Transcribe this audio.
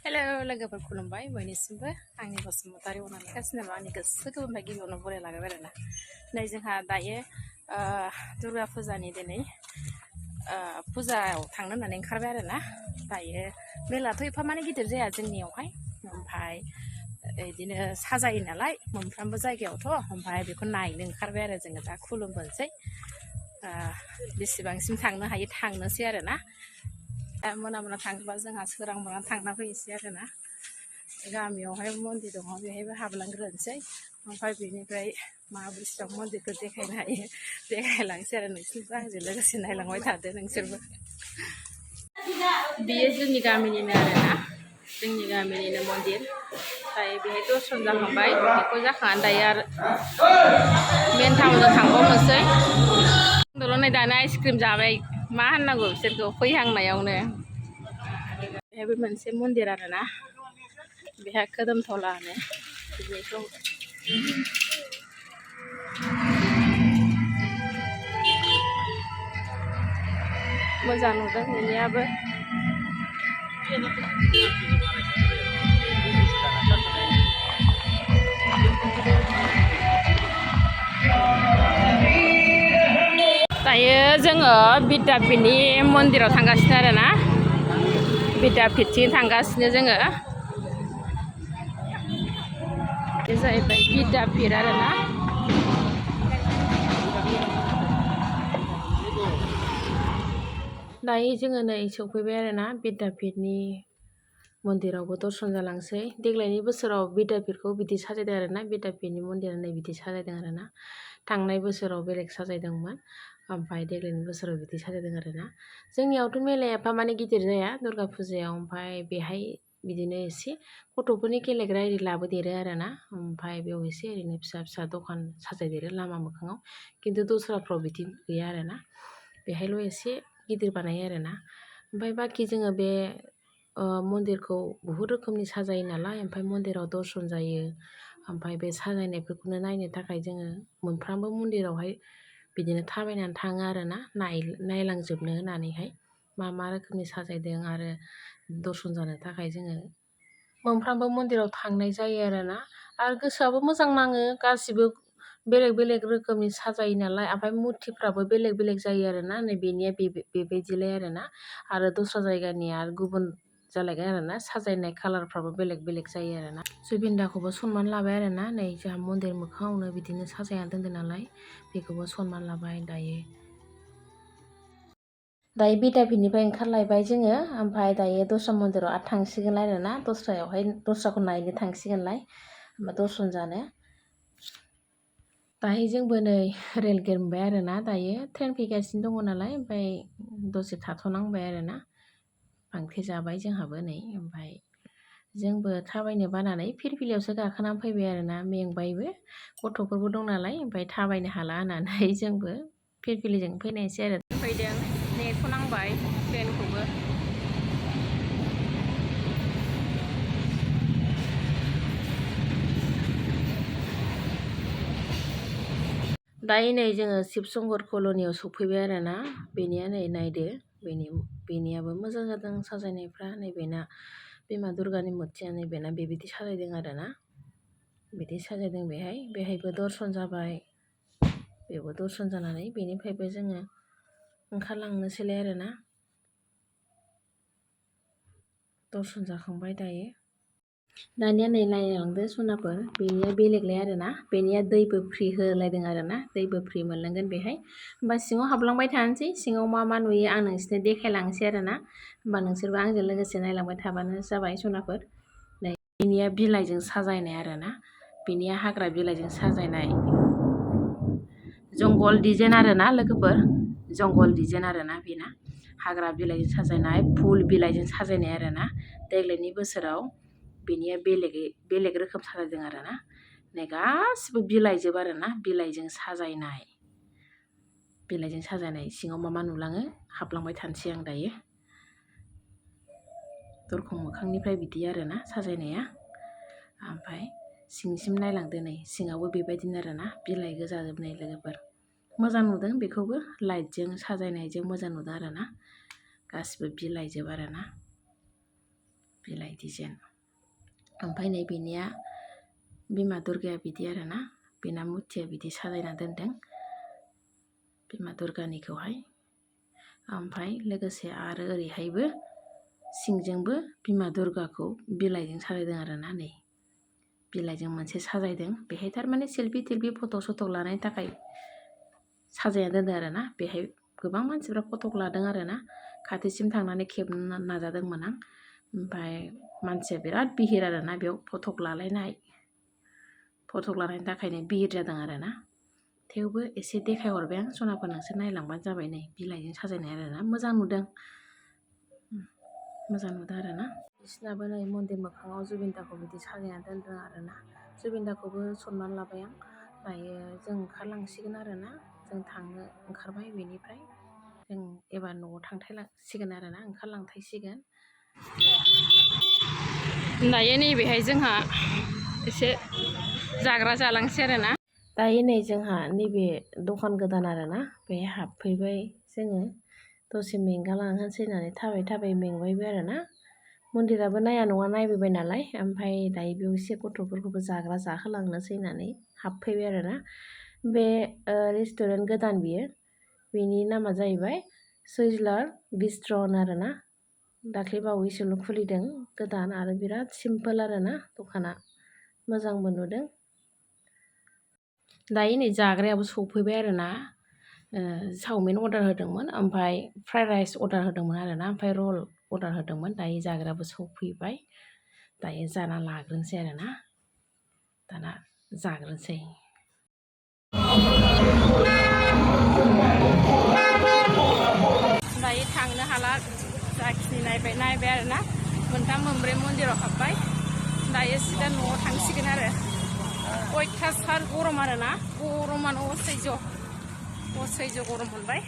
Hello लोगोफोर खुलुमबाय बयनिसिमबो आंनि बसुमतारी अनामिका सिनेमा आंनि गोसो गोरबोनिफ्राय गिबियावनो बरायलांबाय आरोना नै जोंहा दायो दुर्गा फुजानि दिनै फुजायाव थांनो होननानै ओंखारबाय आरोना दायो मेलाथ' एफा माने गिदिर जाया जोंनियावहाय ओमफ्राय बिदिनो साजायो नालाय मोनफ्रोमबो जायगायावथ' ओमफ्राय बेखौ नायनो ओंखारबाय आरो जोङो दा खुलुमबोनोसै बेसेबांसिम थांनो हायो थांनोसै आरोना मोना मोना थाङोबा जोंहा सोरांबानो थांना फैनोसै आरोना गामियावहाय मन्दिर दङ बेहायबो हाबलांग्रोनोसै ओमफ्राय बेनिफ्राय बेसेबां मन्दिरखौ देखायनो हायो देखायलांसै आरो नोंसोरबो आंजों लोगोसे नायलांबाय थादो नोंसोरबो बेयो जोंनि गामिनिनो आरोना जोंनि गामिनिनो मन्दिर दायो बेहाय दर्शन जाखांबाय बेखौ जाखांनानै दायो आरो मेन टाउनजों थांबावनोसै नै दाना आइसक्रिम जाबाय मा होननांगौ बिसोरखौ फैहांनायावनो बेहायबो मोनसे मन्दिर आरोना बेहा खोदोमथला होनो बेखौ मोजां नुदों बेनियाबो दायो जोङो बिद्यापिटनि मन्दिराव थांगासिनो आरोना बिद्यापिटथिं थांगासिनो जोङो बे जाहैबाय बिद्यापिट आरोना दायो जोङो नै सफैबाय आरोना बिद्यापिटनि मन्दिरावबो दर्शन जालांसै देग्लायनि बोसोराव बिद्यापिटखौ बिदि साजायदों आरोना बिद्यापिटनि मन्दिरा नै बिदि साजायदों आरोना थांनाय बोसोराव बेलेग साजायदोंमोन ओमफ्राय देग्लायनि बोसोराव बिदि साजायदों आरोना जोंनियावथ' मेलाया एफा माने गिदिर जाया दुर्गा फुजायाव ओमफ्राय बेहाय बिदिनो एसे गथ'फोरनि गेलेग्रा एरि लाबोदेरो आरोना ओमफ्राय बेयाव एसे ओरैनो फिसा फिसा दखान साजायदेरो लामा मोखाङाव खिन्थु दस्राफ्राव बिदि गैया आरोना बेहायल' एसे गिदिर बानायो आरोना ओमफ्राय बाखि जोङो बे मन्दिरखौ बुहुद रोखोमनि साजायो नालाय ओमफ्राय मन्दिराव दर्शन जायो ओमफ्राय बे साजायनायफोरखौनो नायनो थाखाय जोङो मोनफ्रोमबो मन्दिरावहाय बिदिनो थाबायनानै थाङो आरोना नायलांजोबनो होननानैहाय मा रोखोमनि साजायदों आरो दर्शन जानो थाखाय जोङो मोनफ्रोमबो मन्दिराव थांनाय जायो आरोना आरो गोसोआबो मोजां नाङो गासिबो बेलेग बेलेग रोखोमनि साजायो नालाय ओमफ्राय मुरथिफ्राबो बेलेग बेलेग जायो आरोना नै बेनिया बेबायदिलाय आरोना आरो दस्रा जायगानिया आरो गुबुन जालायगोन आरोना साजायनाय कालारफ्राबो बेलेग बेलेग जायो आरोना जुबिनदाखौबो सनमान लाबाय आरोना नै जोंहा मन्दिर मोखाङावनो बिदिनो साजायना दोनदों नालाय बेखौबो सनमान लाबाय दायो बिद्यापिटनिफ्राय ओंखारलायबाय जोङो ओमफ्राय दायो दस्रा मन्दिराव आरो थांसिगोनलाय आरोना दस्राखौ नायनो थांसिगोनलाय ओमफ्राय दर्शन जानो दायो जोंबो नै रेल गेट मोनबाय आरोना दायो ट्रेन फैगासिनो दङ नालाय ओमफ्राय दसे थाथ'नांबाय आरोना फांथे जाबाय जोंहाबो नै ओमफ्राय जोंबो थाबायनो बानानै फिरफिलियावसो गाखोनानै फैबाय आरोना मेंबायबो गथ'फोरबो दं नालाय ओमफ्राय थाबायनो हाला होननानै जोंबो फिरफिलिजों फैनायसै आरो फैदों नेथ'नांबाय ट्रेनखौबो दायो नै जोङो शिबशंकर कल'नियाव सफैबाय आरोना बेनिया नै नायदो बेनियाबो मोजां जादों साजायनायफ्रा नैबेना बिमा दुर्गानि मुर्तिया नैबेना बेबायदि साजायदों आरोना बिदि साजायदों बेहायबो दर्शन जाबाय बेयावबो दर्शन जानानै बेनिफ्रायबो जोङो ओंखारलांनोसैलाय आरोना दर्शन जाखांबाय दायो दानिया नै नायलांदो सनाफोर बेनिया बेलेगलाय आरोना बेनिया दैबो फ्रि होलायदों आरोना दैबो फ्रि मोनलोंगोन बेहाय होमबा सिङाव हाबलांबाय थानोसै सिङाव मा नुयो आं नोंसोरनो देखायलांसै आरोना होमबा नोंसोरबो आंजों लोगोसे नायलांबाय थाबानो जाबाय सनाफोर नै बेनिया बिलाइजों साजायनाय आरोना बेनिया हाग्रा बिलाइजों साजायनाय जंगल डिजाइन आरोना लोगोफोर जंगल डिजाइन आरोना बेना हाग्रा बिलाइजों साजायनाय फुल बिलाइजों साजायनाय आरोना देग्लायनि बोसोराव बेनिया बेलेग रोखोम साजायदों आरोना नै गासिबो बिलाइजोब आरोना बिलाइजों साजायनाय सिङाव मा नुलाङो हाबलांबाय थानोसै आं दायो दरखं मोखांनिफ्राय बिदि आरोना साजायनाया ओमफ्राय सिंसिम नायलांदो नै सिङावबो बेबायदिनो आरोना बिलाइ गोजाजोबनाय लोगोफोर मोजां नुदों बेखौबो लाइटजों साजायनायजों मोजां नुदों आरोना गासिबो बिलाइजोब आरोना बिलाइ डिजाइन। ओमफ्राय नै बेनिया बिमा दुर्गाया बिदि आरोना, बेना मुर्तिया बिदि साजायना दोनदों बिमा दुर्गानिखौहाय। ओमफ्राय लोगोसे आरो ओरैहायबो सिंजोंबो बिमा दुर्गाखौ बिलाइजों साजायदों आरोना, नै बिलाइजों मोनसे साजायदों। बेहाय थारमाने सेल्फि टेल्फि फट' सथ' लानायनि थाखाय साजायना दोनदों आरोना। बेहाय गोबां मानसिफ्रा फट' लादों आरोना, खाथिसिम थांनानै खेबनो नाजादोंमोन आं। ओमफ्राय मानसिया बिराद बिहिर आरोना, बेयाव फट' लानायनि थाखायनो बिहिर जादों आरोना। थेवबो एसे देखायहरबाय आं, सनाफोर नोंसोर नायलांबानो जाबाय। नै बिलाइजों साजायनाय आरोना, मोजां नुदों आरोना। बिसिनाबो नै मन्दिर मोखाङाव जुबिनदाखौ बिदि साजायना दोनदों आरोना। जुबिनदाखौबो सनमान लाबाय आं। दायो जों ओंखारलांसिगोन आरोना, जों थांनो ओंखारबाय बेनिफ्राय जों एबार न'आव थांथायसिगोन आरोना, ओंखारलांथायसिगोन। दायो नैबेहाय जोंहा एसे जाग्रा जालांसै आरोना। दायो नै जोंहा नैबे दखान गोदान आरोना, बेहाय हाबफैबाय जोङो। दसे मेंगालांहोसै होननानै थाबाय थाबाय मेंबायबो आरोना। मन्दिराबो नाया नङा नायबोबाय नालाय, ओमफ्राय दायो बेयाव एसे गथ'फोरखौबो जाग्रा जाहोलांनोसै होननानै हाबफैबाय आरोना। बे रेस्टुरेन्ट गोदान बेनि नामा जाहैबाय सुइज्लार बिस्ट्र' आरोना। दाख्लै बावैसोल' खुलिदों गोदान, आरो बिराद सिम्पोल आरोना दखाना, मोजांबो नुदों। दायो नै जाग्रायाबो सफैबाय आरोना। चावमिन अर्डार होदोंमोन, ओमफ्राय फ्राइड राइस अर्डार होदोंमोन आरोना, ओमफ्राय रल अर्डार होदोंमोन। दायो जाग्रायाबो सफैबाय। दायो जाना लाग्रोनोसै आरोना, दाना जाग्रोनोसै। दायो थांनो हाला, जाखिनि नायबाय आरोना। मोनथाम मोनब्रै मन्दिराव हाबबाय। दायो सिदा न'आव थांसिगोन आरो। अयथासार गरम आरोना, गरमानो असैज' गरम मोनबाय।